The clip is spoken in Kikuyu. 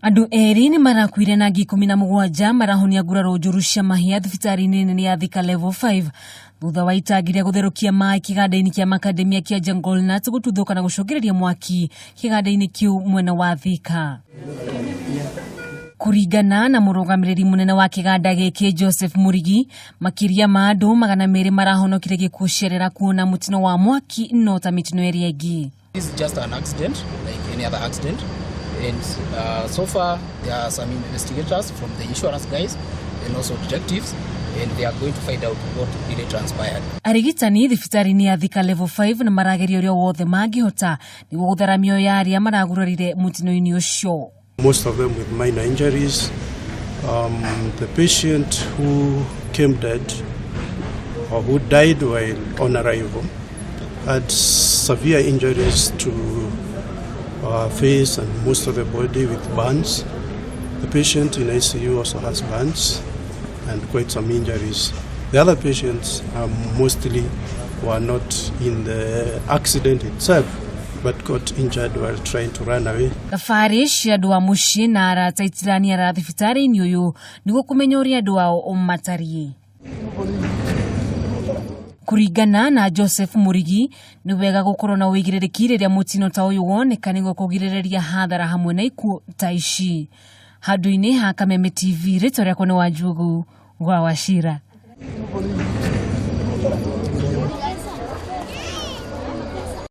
Andũ erĩ nĩ marakuire na angĩ 17 marahonia nguraro njũru cia mahĩa thibitarĩ-inĩ nene ya Thika Level 5 thutha wa itangi rĩa gũtherũkia maĩ kĩganda-inĩ kĩa Macadamia kĩa Jungle Nuts gũtuthũka na gũcũngĩrĩria mwaki kĩganda-inĩ kĩu mwena wa Thika. Kũringana na mũrũgamĩrĩri mũnene wa kĩganda gĩkĩ Joseph Mũrigi, makĩria ma andũ 200 marahonokire gĩkuũ cerera kuona mũtino wa mwaki no ta mĩtino ĩrĩa ĩngĩ. This is just an accident, like any other accident. And so far, there are some investigators from the insurance guys and also detectives, and they are going to find out what really transpired. Arigitani thibitarĩ-inĩ ya Thika Level 5 nĩ marageria ũrĩa wothe mangĩhota nĩguo gũthara mĩoyo ya arĩa maragurarire mũtino-inĩ ũcio. Most of them with minor injuries. The patient who came dead or who died while on arrival had severe injuries to face and most of the body with burns. The patient in ICU also has burns and quite some injuries. The other patients are mostly were not in the accident itself but got injured while trying to run away. Thabarĩ cia andũ a mũciĩ na arata itiraniara thibitarĩ-inĩ ũyũ nĩguo kũmenya ũrĩa andũ ao matariĩ. Kũringana na Joseph Mũrigi, nĩ wega gũkorwo na ũigĩrĩrĩki rĩrĩa mũtino ta ũyũ woneka nĩguo kũgirĩrĩria hathara hamwe na ikuũ ta ici. Handũ-inĩ ha Kameme TV, rĩtwa rĩakwa nĩ Wanjugu wa Wachira.